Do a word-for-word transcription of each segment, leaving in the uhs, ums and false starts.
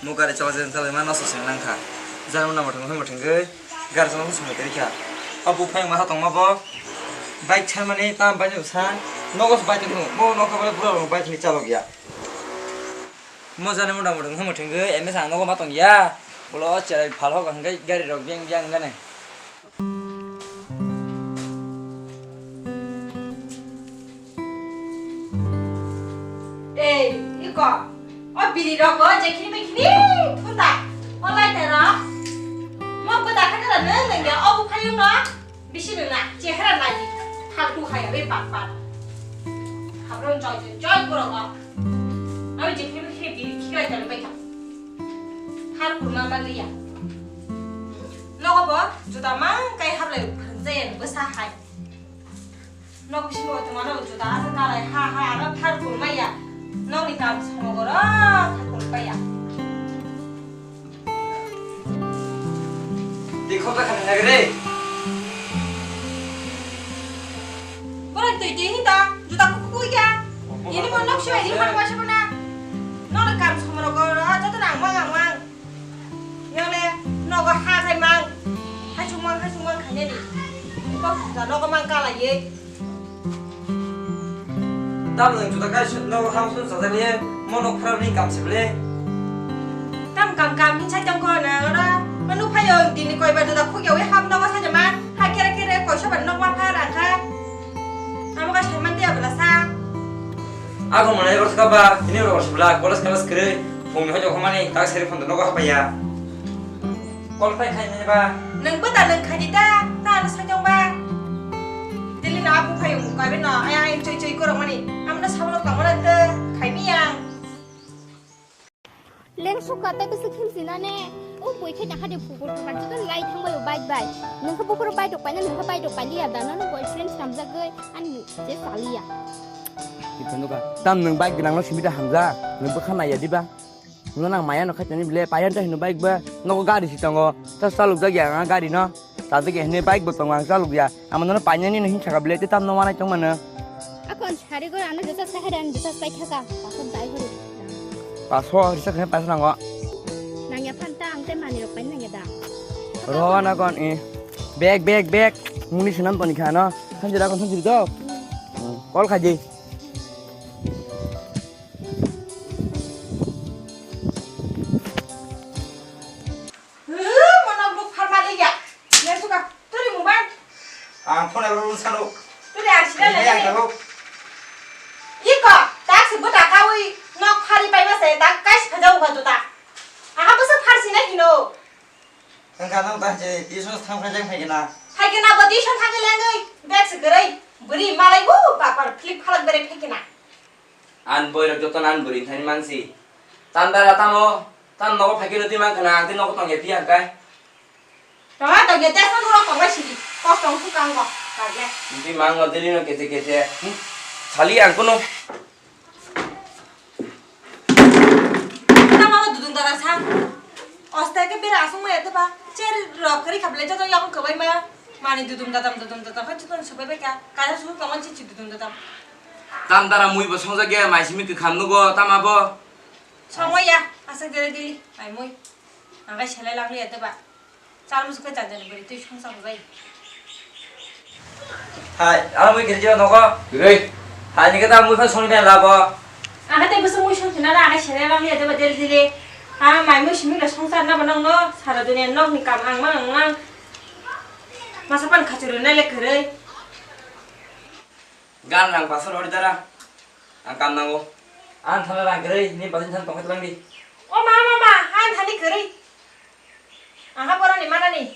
Mo gari chalai chalai ma nosto seng nang kha. Jani muna muthung hai muthung gwi gari chalai song teri kha. Abu phai ma tong ma bo. Bike chan mani tam bai sa. Nogo bike tu mo nokha bale bura bike ni chalok ya. Mo jani muna muthung hai muthung gwi eme sa nogo ma tong ya. Bolo cherai phal hok hang gari rok biang biang gane. Ei, iko. O biri rogo je khini mi khini thunda. O lai tero. Mo ko da khana da nang nang ya o bu phayung no. Bisi nang na chehra nai. Thal tu khaya be pak pak. Habron joy joy joy ko rogo. Abi je khini mi khini biri khira jani bai kha. Thal kurma ba liya. Nogo bo juda mang kai hablai phangjaya ni bwsa hai. Nok bisingo tongmano juda asa kalai ha ha aro thar kurmaya. Nokni kam somogoro thar kurmaya. Dikho ta khani nagre. Borok twi twi hinta juda kuku ya. Ini mo nok sibai di man wasa mana. Nokni kam somogoro joto nang mang mang. Yole nogo ha khai mang. Hai sung mang, hai sung mang khai ne di. Kok juda nogo mang kala ye. Tam nang juda kai sut nogo ham sut sa jani ye. Mo nok khara ni kam se ble. Kam kam kam min sai tong ko na ora. Manu phayo dini koi ba juda khuk yawi ham nogo sa jama. Ha kere kere koi sa ba nok ma pha ra kha. Amo ka sai man dia bela sa. Ako mwnai rwkha ba, tini rwkha sibla, college class kwrwi, phungni hoi jokha mani, tak seri phone nogo hapaiya. Call phai khai nai ba. Nwng bwta nwng khai di ta, ta ano sai tong ba. Dili no apu phai um kai no, ai ai choi choi korok mani, amno sablo tong mani te khai mi yang. Leng sukha tei bwswk himsinane, o bui khe nahade phupur phupar joto lai thangbai o bike bai. Nwng khe buphuru bike rok paina, nwng khe bike rok pailiya da, nono boyfriend swnamjagwi ani je saliya. Iphanuka, tam nwng bike gwnangno simi da hamjak, nwng bwkha naiya diba? Nwngno nang maya no khaitani bile, payan ta hino bike ba, nogo gari si tongo, ta chalokjak ya nga gari no. Sajak ya hwnwi bike bo tongo, ang chalok ya. Amo nono painani no hin saka bile, tei tamno wanai tong mano. Akon sari gor ano jesa sahari ano jesa sai thaka, pasok dai hori. Paso, risa khe paso nango. Nangya phanta ang tei mani rok paina nangya da. Roho na kon, eh. Bag, bag, bag. Muni sinam toni kha no. Sanjira kon sanjiri to. Hmm. Hmm. Call khaji. Hww, mono buk pharma liya. Yang suka turi mobile. Ang phone abo rung salo. Turi ang sila lagi. Iko, tak si buta kawi nok phari pai mase, tak kai si khaja uga tuta. Aha busa phar si na hino. Ang kanang ta je, isu thang phai jang phai kena. Phai kena bo tuition thang lengoi, bag si gerai. Buri malai bu, papar flip phalak bere phai kena. An boirok jotono an bwrwi thani mansi. Tandara tamo, tam nogo phaikhe no twi mankha na, ang tei nogo tongya phiya hwnkhe. Tongya tongya tei phone borok tongbai sidi. Kok tong thuk ang bo, kagya. Twi mang no dili no kete kete. Hmm? Sali ang kuno. Tamo dudung dara sa. Osta ke bera asung ma ete ba. Cher rok kari khable joto yakung kabai ma. Mani dudum dadam dudum dadam kha chikon subai bai ka. Kaisa suru tongma chichi dudum dadam. Tam dara mui bo songjak ya, mai simi kwkham nugo, tama bo. Songma ya, aswk dere dili, mai mui. Ang kai selai lang liya teba. Chal musu kai janjani beri twi songsa bo bai. Hai, aro mui kiri jiba nogo. Giri. Hai, ni kata mui phan songni bai labo. Ang kai tei busu mui songsi nara, ang kai selai lang liya teba dere dili. Ah, mai mui simi la songsa na ba nang no, sara dunia nok ni kam ang mang ang mang. Masa pan khachuru na le kwrwi. Gan rang pasal hori dara. Ang kam nango. Ang thana rang kwrwi, ni bazin than tongkha tlang di. O ma, ma, ma, ang thani kwrwi. Ang ha boroni manani.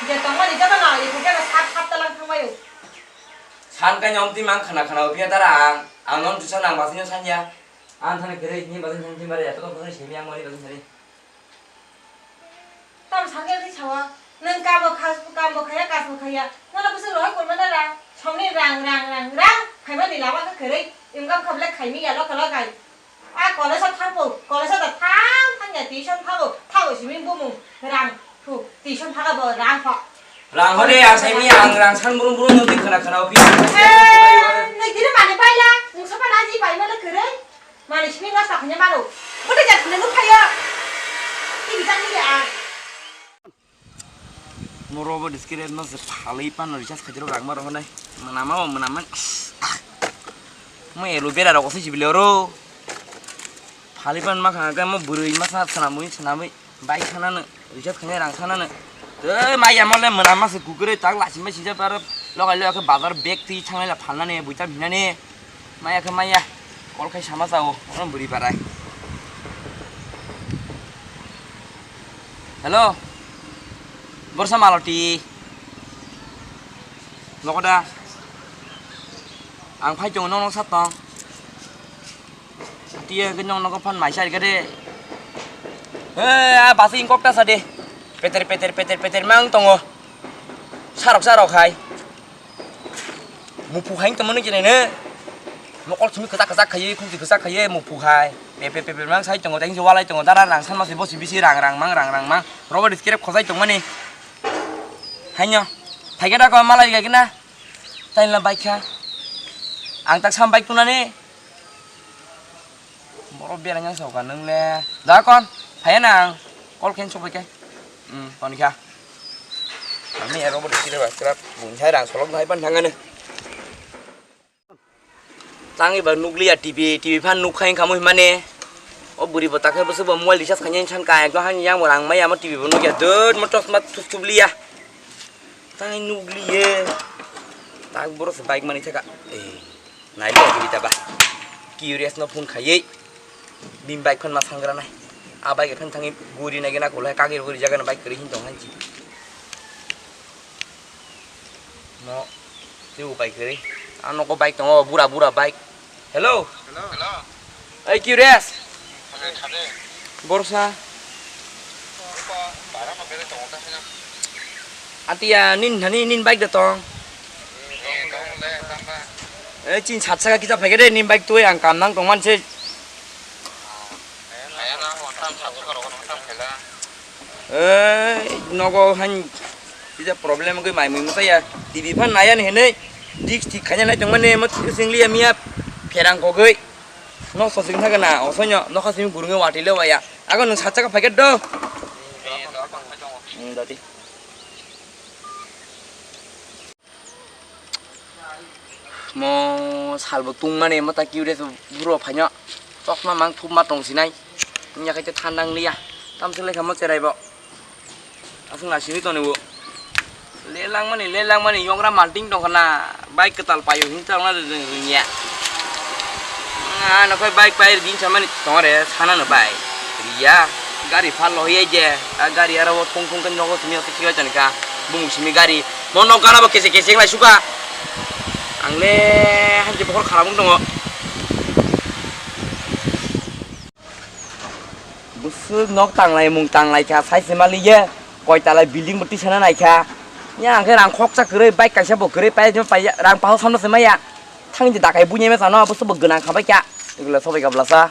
Je tongmani joto no, ye khe sat sat talang thangbaio. San kai nyom ti mang khana khana opia dara ang. Ang non tusa nang bazin sanya. Ang thani kwrwi, ni bazin than tin bare, to tong thani simi ang mori bazin thani. Tamo sakhe wngwi sao, nwng kamo kha-, kamo khaya, kasmo khaya, nono bwswk rohor kolmana rang, songni rang, rang, rang, rang, phaimani lama khe kwrwi, income kha belai khaimya loka lokai. A college-o thangpho, college-o da thang, thangya tuition thago, thago simi bumung, rang, thu, tuition thago bo rang pho. Rang hode, ang saimya, ang rang san brum brum nungti khana khana ophi. Eh, nui tini mani paila, nungsa pa naji paimana kwrwi. Mani simi nosta khwlai mano. Bwtwi jak khwlai nuk phaio. Mo robo diskire no se phalwi pan recharge khaitiro rang ma rohonai. Mwnama o mwnama. Mo aloe vera rok se jibile oro. Phalwi pan ma kha mo bwrwi ma sa swnamwi swnamwi. Bike sanano, recharge khainai rang sanano. Tei maya mole mwnama se kukure tak lachimai sijak aro logai logai khe bazar bag twi thangnai la phalnani buita hinani. Maya khe maya. Call khai sama sao, ono bwrwi parai. Hello. Borsa Maloti. Nokoda. Ang phai tongo, nong nong sat tong. Tiya ke nong nong phan mai sari kade. Eh, a basi ingkok ta sade. Peter, peter, peter, peter mang tongo. Sarok, sarok hai. Mupu hai tongmani kene ne. Mokol sumi kachak kachak khaiye, khumsi kachak khaiye, mupu hai. Pe, pe, pe, pe, mang sai tongo, tengsi walai tongo, dara rang sanma se bosi bisi rang, rang mang, rang, rang mang. Robo diskirep khosai tongmani. Hainyo. Thaike da ko malai ga kena. Tainla bike kha. Ang tak sam bike tunani. Borok bereng yang soka nung le. Da kon, phaya nang. Call khen sopai kai. Hmm, toni kha. Ami ero bo dikire ba krap. Bung hai rang solok hai pan thangane. Tangi ba nukliya T V, T V phan nuk khain khamui mane. O buri bo takhe bwswk bo mobile recharge khainai san ka ekdom hani yang bo rang maya mo T V bo nukya dot mo chosma thup thup liya. Tangi nukliye. Tak borok se bike mani thaka. Eh. Naili aji bita ba. Curious no phone khaiwi. Bini bike phan ma sangra nai. A bike phan thangwi guri nai gana kolai kagir guri jaga no bike kwrwi hin tong hanji. No. Tei upai kwrwi. A nogo bike tongo bura bura bike. Hello. Hello. Ei Curious. Borsa. Atia nin hani nin bike da tong. Eh, chin sat saka kisa phaikhe de nin bike tui ang kam nang tong man se. Eh, nogo han kisa problem goi mai mui masa ya. T V phan naya ni hinui. Dik thik khaina nai tong mani mo thik sing liya miya pherang kogoi. Nok sosing thaka na, osoino nokha simi gurunge watile waya. Ago nung sat saka phaikhe do. Hmm, dati. Mo salbo tungmani mo ta kiu de buro phaino chokma mang thupma tong sinai. Nya khai te thandang liya. Tam se lekha mo cherai bo. Aswk na simi toni bo. Le langmani, le langmani yongra malting tong khana. Bike kwtal payo hin tong na rwng rwngya. Ah, nokhai bike pai din samani tongre sana no bai. Riya, gari phal lo ye je. A gari aro thung thung kan nogo simi ote khibai toni ka. Bumung simi gari. Mo nok gana bo kese kese lai suka. Ang le hanji bokhor kharabung tongo. Bwswk nok tanglai mung tanglai kha, sai se mali ye. Koi talai building bo tisana nai kha. Ya ang khe rang khoksa kwrwi, bike kaisa bo kwrwi, pai pai rang paho samno se maya. Thang je dakai bunya me sano, bwswk bo gwnang kha bai kha. Igla sobai ka blasa.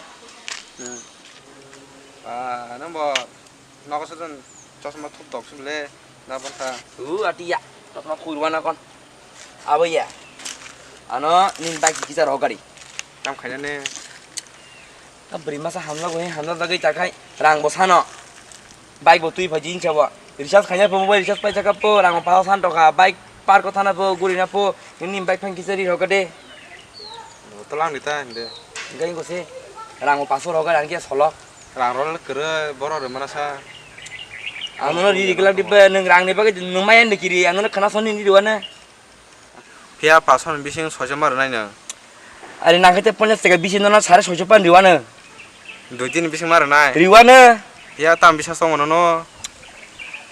Hmm. Ah, nang bo nogo sa jon chosma thup dok suk le. Na bwkha. U atiya. Tokma khurwa na kon. Abo ya. Ano nin bike kisa rw gari. Tam khaina ne. Ta bwrwi masa hamla goi hamla dagwi ta khai rang bo sano. Bike bo twi phai jin chabo. Recharge khaina po mobile recharge pai chaka po rang bo pal san toka bike park o thana po guri na po nin bike phang kisa ri rw gade. Tolang ni ta hinde. Gai go se rang bo paso rw gari ang kisa solo. Rang rol kwrwi borok rwmana sa. Ang nono riri glak di be, nwng rang ni bagwi nwng maya ni kiri, ang nono khna soni ni riwano. Phiya paso ni bising soiso ma rwnai nwng. Ari nang khe te ponchas taka bisi nono sare soiso pan riwano. Dui din bising ma rwnai. Riwano. Phiya tam bisa songo nono.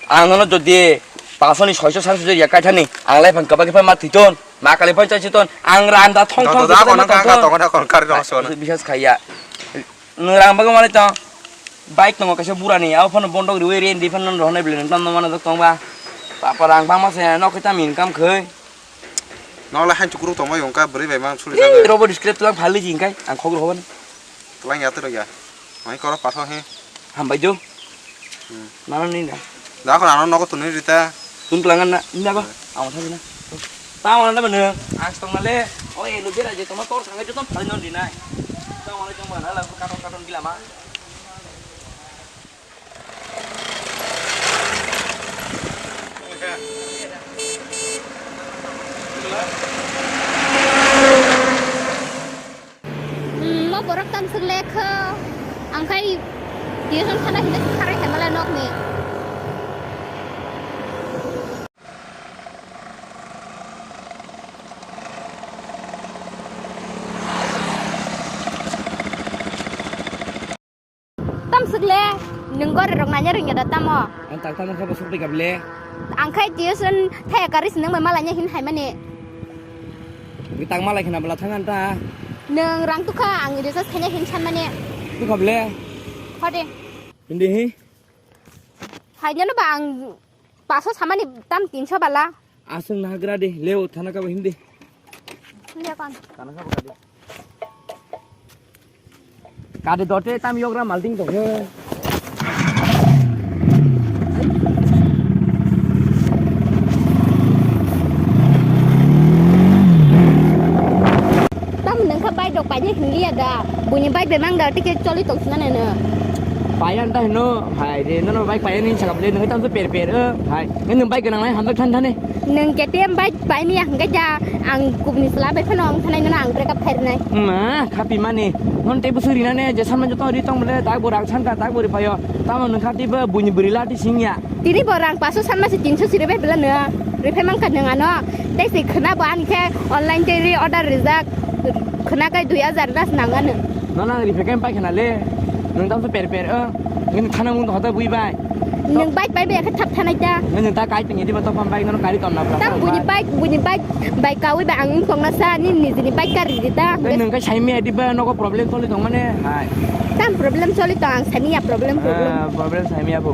Ang nono jodi paso ni soiso sare soiso ya kaithani, ang lai phang kwbak khe ma thwiton, ma kali phang chai siton, ang randa thong thong. Dodo da kono kang ka tongo da kono kari rong sono. Bisas khaiya. Nwng rang bagwi manwi tong. Bike tongo kaisa burani, abo phano bondok riwi ri, indi phano rohornai bwlai nwng tamo manajak tongba. Papa rang bangma se, nok khe tamo income khoi. Nok le han chukuruk tongma yongkha, bwrwi bai mang suri Ih, jago. Robo discrete tulang phali ji hingkai, ang khok rohobani. Tulang ya tero ya. Mai koro paso he. Hambai jo. Hmm. Nana ni na. Da ko ano nogo tunui rita. Tun tulangan na, ini apa? Awas aja na. Tahu mana mana? Astong nale. Oh, eh, lu biar aja, teman tor sangat juta paling non dinai. Tahu mana cuma mana lagu katon katon gila mah. Hmm, mo borok tamswk lekha, ang khai tuition thana hinwi kharwi hai mala nokni. Tamswk le, nwng gori rok nanya rwngya da tamo? Ang tak tamo khe bo sukri kable. Ang khai tuition thaya kari se nwng bai malanya hin hai mani. Ni tak malai khna bwla thang anta. Nwng rang tukha ang recharge khaina hin san mani. Tukha ble. Hode. Hindi hi. Hai nano ba ang paso samani tam tinso bala. Aswng nagra de, leo thana ka ba hindi. Hindi kon. Thana ka ba kadi. Kadi dote tam yogra malting to he. Tam nang kha bai dok pai ni hindi ada. Buni bai bemang da ticket choli tong sina ne ne. Payan ta hino, hai re, nono bike payan ni sakap le, nang tam so per per, eh, hai. Nang bike nang lai hamdak than thane. Nang K T M bike pai mi ang gaja, ang kubni sela bai phano ang thanai nono ang break up khai rinai. Ma, khapi mani. Non te busu rina ne, je sanma joto ri tong bole, tak bo rang san ka, tak bo ri payo. Tamo nang khati ba buni buri lati singya. Tini bo rang paso sanma se tinso siri bai bela no. Ri phai mang ka nang ano. Tei se khna bo ani khe online te ri order rijak. Khna kai dui hajar das nang ano. No nang ri phai kai pai khna le. Nang tam so per per, eh. Nang thana mung hota bui bai. Nang bike bai bai khe thap thanai ta. Nang ta kai pini di ba to pam bai no kari ton na bra. Tam buni bike, buni bike, bike kawi ba ang tong na sa ni ni jini bike kari di ta. Nang kai sai me di ba no ko problem toli tong mane. Hai. Tam problem choli tong, ang sani ya problem, problem. Ah, problem sami ya bo.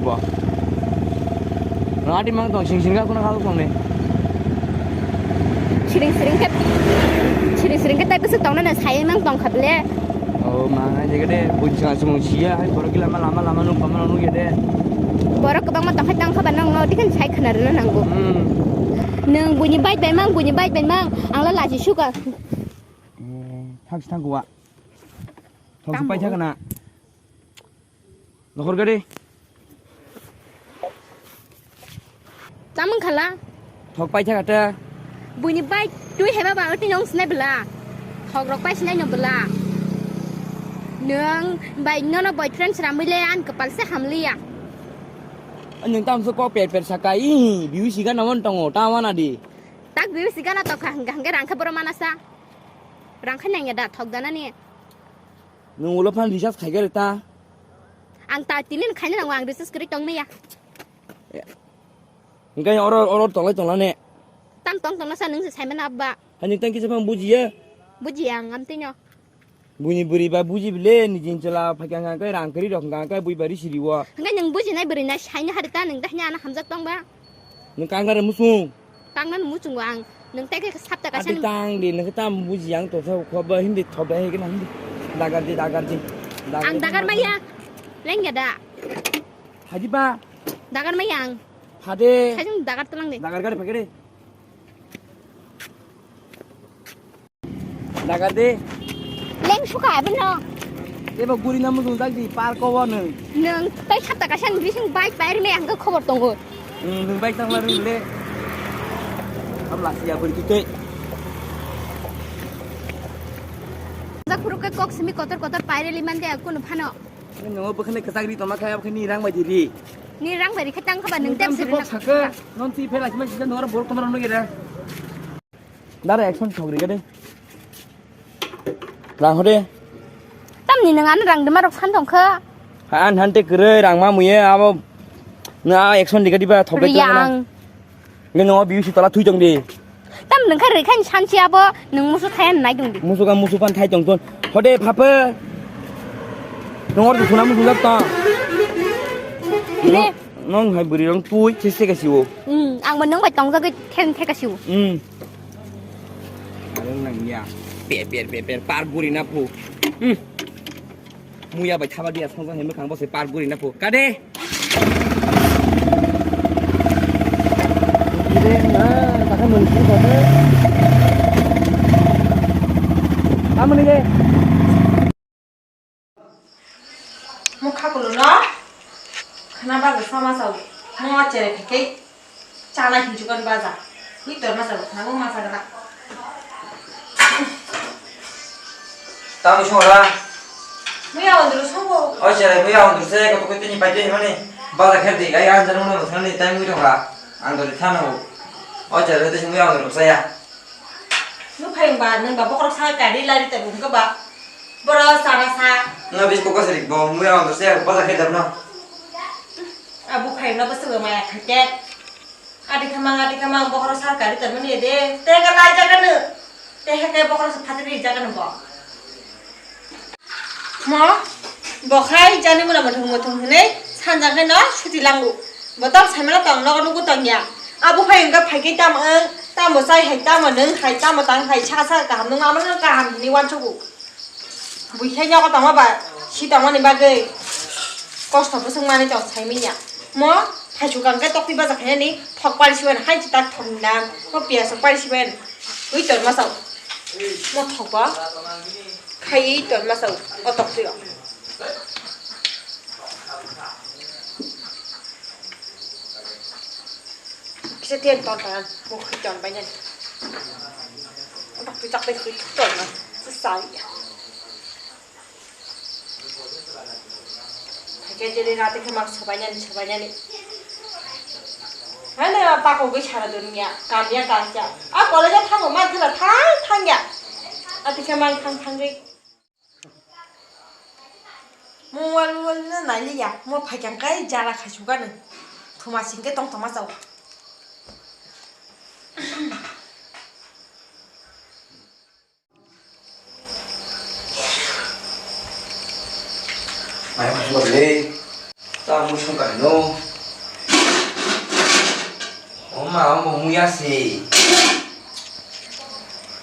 Rati mang tong sing sing ka kuna kha tong ne. Siring siring ke, siring siring ke tai bwswk tong na sai mang tong kha ble. Oh, ma ngai je de bun sa sung sia hai borok lama lama lama nuk pama nuk ye de. Borok kwbangma tong khai tang kha ba nang no dikan sai khna rwna nango. Hmm. Nang buni bike bai mang, buni bike bai mang, ang la laji suka. Eh, thak thang kwa. Thok Tamo. Pai thak na. Nohor gari. Tamung khala. Thok pai thaka ta. Buini bai twi heba ba oti nong sinai bela. Thok rok pai sinai no bela. Nung bai nono boyfriend sramwi le an kapal se hamliya. Nung tam so ko per per sakai. Biu siga na mon tongo ta wana di. Tak biu siga na tokha hingga hingga rangkha boro manasa. Rangkha nangya da thok dana ni. Nung ulo phan recharge khai gari ta. Ang ta tinin khaina nango, ang recharge kwrwi tong maya. Hingke oro, oro tonglai tongla ne. Tam tong tongna sa nung se saimana abba. Hani tang kisa phang bujiya. Bujiya ang amtino. Buini buri ba buji bile ni jin chela phakya hingka kai rang kwrwi rok hingka kai bui bari siriwo. Hingke nung bujinai bwrwi nai saini hari ta nung dahnya ana hamjak tong ba. Nung kang nare musung. Kangnan muchungo ang. Nung tei khe sapta kaisa. Adi tang di, nung tam buji ang to sa khoba hindi thoda he kena hindi. Dagar di, dagar di. Ang dagar maya. Lengya da. Hadi ba. Dagar maya ang. Hade. Sajung dagar tulang di. Dagar gari phakede. Dagar de. Leng suka abin no. Eba guri na muchung jak di park o nung. Nung tei sapta kaisa ni bising bike pairi me ang khobor tongo. Hmm, nung bike tang laru le. Am lasi ya beri kitai. Jak phuru ke kok simi kotor kotor pairi liman de aku no phano. Nung bo khane kachak ri toma kaya khani rang bai di ri. Ni rang bai ri khe tang khaba nung tem sir kok na. Saka non ti phela sima sisa nora bol kamar nung ira. Dara action thok ri gade. Rang hode. Tamni nang ano rang dema rok san tong kha. Ha an hante kre rang ma muye abo. Na action di gadi ba thok ri gadi na. Ang. Nge no biu si tola thui tong di. Tam nang kha ri khan san si abo nung musu thaya nai dong di. Musu ka musu pan thai tong ton. Hode phape. Nong or dukuna musu jak ta. Ne. Nong hai buri rong tui se se ka siwo. Hmm, ang bo nang bai tong jagwi then the ka siwo. Hmm. Ang nang ya. Per per per per par guri na phu. Hmm. Muya bai thaba dia song song hemai khang bo se par guri na phu. Kade. Dire na ta kha mun phu ka. Amani de. Mukha kulu no khna bagwi sama sao mo chere phikei. Chala hinjukani baja. Hui tor masa, nango masa gana. Tamo songla. Muya ondro songo. O chere, muya ondro se, ko ko tini paite himani. Baja kher di, ai an janu no thani, tai mui tongla. Ang dori thano. O chere, te muya ondro saya. Nung phai wngba, nung ba bokhorok sa kari lari ta bung ba. Boro sana sa. No bis ko ko sari, bo muya ondro se, baja kher di no. Abu phai wngba, bwswk maya khaite. Adi khamang, adi khamang, bokhorok sar kari tongmani de. Tega lai jaga no. Te heke bokhorok se phatri jaga no bo. Mo, bokhai jani muna muthung muthung hinui sanjak hai no suti langu. Bo tam saimano tong nogo nugu tong ya. Abo hai wngkha phaikhe tam wng, tamo chai hai, tamo nwng hai, tamo tang hai, saka saka kaham nwng, amo no kaham hinui uansugo. Buikhe nogo tongma ba, si tongmani bagwi kosto bwswk manwi tong saimanya. Mo thaichuk ang khe toktwi baja khainani thok pari sibaino hai chitak thok nang. Mo piyas rok pari sibaino ui tor masa. Mo thok ba khai tor masa o toktwi o. Kisa tiyan ton tan, mo khui ton bai nani. Bak tu chak bai khui ton na, sa sai. Hai ke jeli rati ke mak sabai nani, sabai nani. Hai na pa ko gui sara dunia, kam ya kam ya. A college thango ma thila thang thang ya. Ati ke mang thang thang gui. Mo wal wal na nai liya, mo phaikang kai jala khai sugano. Thuma singke tong toma chao. Mai ma suka le. Ta mo suka no. O ma, o ma muya se.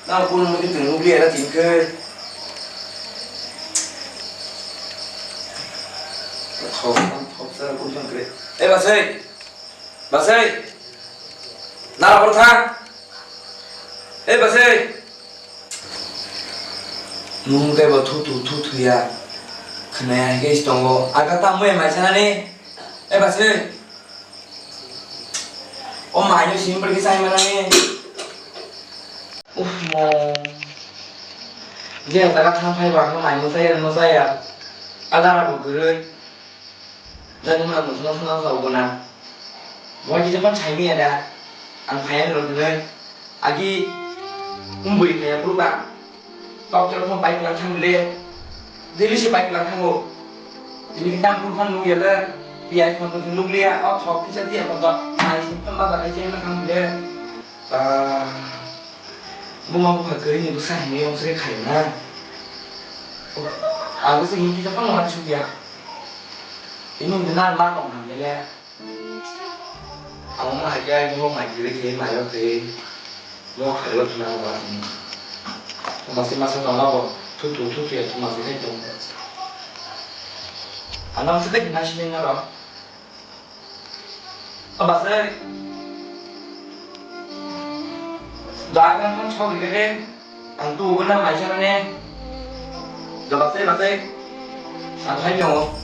Na kun mo tin nugli era tin ke. Thok, thok sa kun thang kre. Eh, Basai. Basai. Na por tha. Eh, Basai. Nung tei bo thu thu thu thu ya. Khwnaya hai khe tongo. Aga ta muya mai sana ni. Eh, Basai. O mai no sim pergi sai mana ni. Uf mo. Je jaga thang phai ba ko mai no saya no saya. Ada ra bo gurui. Jani ma musuno suna sa uguna. Bo ji japan sai mi ada. Ang phai no gurui. Agi umbui phai bru ba. Doctor phone bike lang thang le. Daily se bike lang thango. Daily tam phone phone nung yala. Piyai phone phone nung liya. O thok kisa diya phone to. Mai phone ba ba kai jeng thang le. Ah. Buma bupha kwrwi ni bwsa hinwi yong sre khai na. Ang bwsa hinwi kisa phone ma suk ya. Ini benar ma tong ham le. Amo ma hai khe, mo mai kiri khe, mai rok khe, mo khai rok khna ba. Thuma se masa tong labo, thu thu thu thu ya thuma se khai tong. Ano se dek na shi na ro. Aba se. Da kan kan chok ri khe, ang tu na mai sa ne. Da ba se ba se. Ang khai tong.